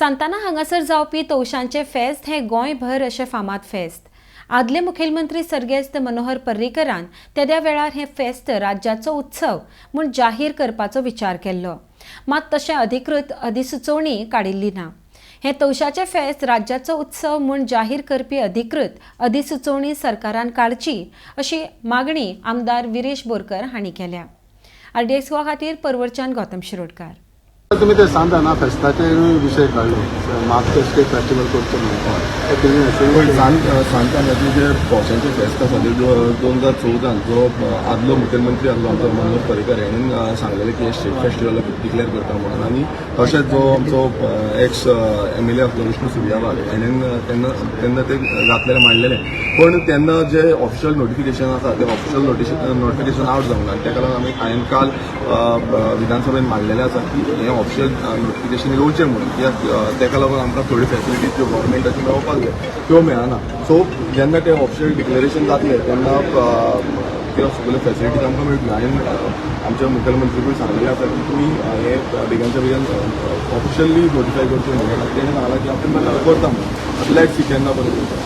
सांताना हांगासर जावपी तवशांचें फेस्त हें गोंयभर अशें फामाद फेस्त. आदले मुखेलमंत्री सर्गेस्त मनोहर पर्रीकरान तेद्या वेळार हें फेस्त राज्याचो उत्सव म्हूण जाहीर करपाचो विचार केल्लो, मात तशें अधिकृत अधिसुचोवणी काडिल्ली ना. हें तवशाचें फेस्त राज्याचो उत्सव म्हूण जाहीर करपी अधिकृत अधिसुचोवणी सरकारान काडची अशी मागणी आमदार विरेश बोरकर हांणी केल्या. आरडीएक्स गोवा खातीर परवरच्यान गौतम शिरोडकार. तुमी ते सांताना फेस्ताचे विशय काडलो, म्हापशें स्टेट फेस्टिवल करचो म्हणून. पळय, सांतानाचें जे भोवशांचें फेस्त आसा ते 2014न जो आदलो मुखेलमंत्री आसलो आमचो मनोहर पर्रीकर हेणेन सांगलेलें की हे स्टेट फेस्टिवल डिक्लेअर करता म्हणून. आनी तशेंच जो आमचो एक्स एमएलए आसलो विष्णू सुर्या वाघ हेणेन तेन्ना तेन्ना ते घातलेलें, मांडलेलें. पण तेन्ना जे ऑफिशियल नोटिफिकेशन आसा ते ऑफिशियल नोटिफिकेशन आवट जावंक ना. ताका लागून आमी हांवें काल विधानसभेन मांडलेलें आसा की हें ऑफिशियल नोटिफिकेशन येवचें म्हणून, कित्याक ताका लागून आमकां थोड्यो फॅसिलिटीज ज्यो गव्हर्मेंटाच्यो मेळपाक जाय त्यो मेळना. सो जेन्ना ते ऑफिशियल डिक्लेरेशन जातलें तेन्ना त्यो सगळ्यो फॅसिलिटीज आमकां मेळटल्यो. आनी आमच्या मुखेलमंत्रीकूय सांगलेलें आसा की तुमी हें बेगानच्या बेगीन ऑफिशियली नोटिफाय करचें म्हणून. आनी तेणें सांगलां की आपूण करता म्हणून. आतां let's see केन्ना पर्यंत.